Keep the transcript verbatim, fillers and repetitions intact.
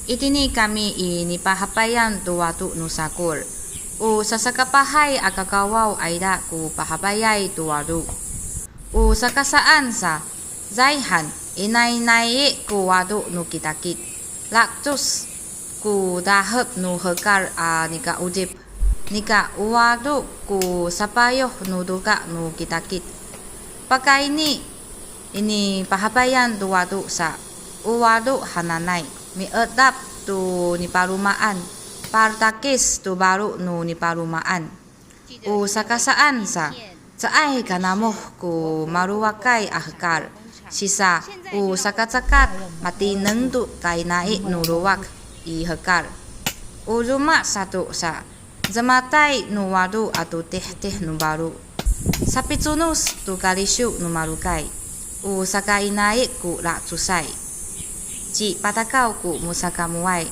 Itini kami i nipahapayan tu wadu nu sakul. U sasakapahay a kakawaw ayda ku pahabayay tu wadu. U sakasaan sa, zayhan, inaynayi ku wadu nu kitakit. Lacus ku dahep nu hekal a nikaudip. Nika u wadu ku sapayoh nu duka nu kitakit. Pakayni, ini pahapayan tu wadu sa, u wadu hananay, miedap tu nipalumaan, paltakis tu balu nu nipalumaan. U sakasaan sa, caay kanamuh ku maluwakay a hekal, sisa u sakacakat matineng tu kaynai nu luwak i hekal. U luma satu sa, cematay nu wadu a tu tihtih nu balu. Sapicunus tu kalisiw nu malukay, u sakainay ku lacusay. Ci patakaw ku musakamuway,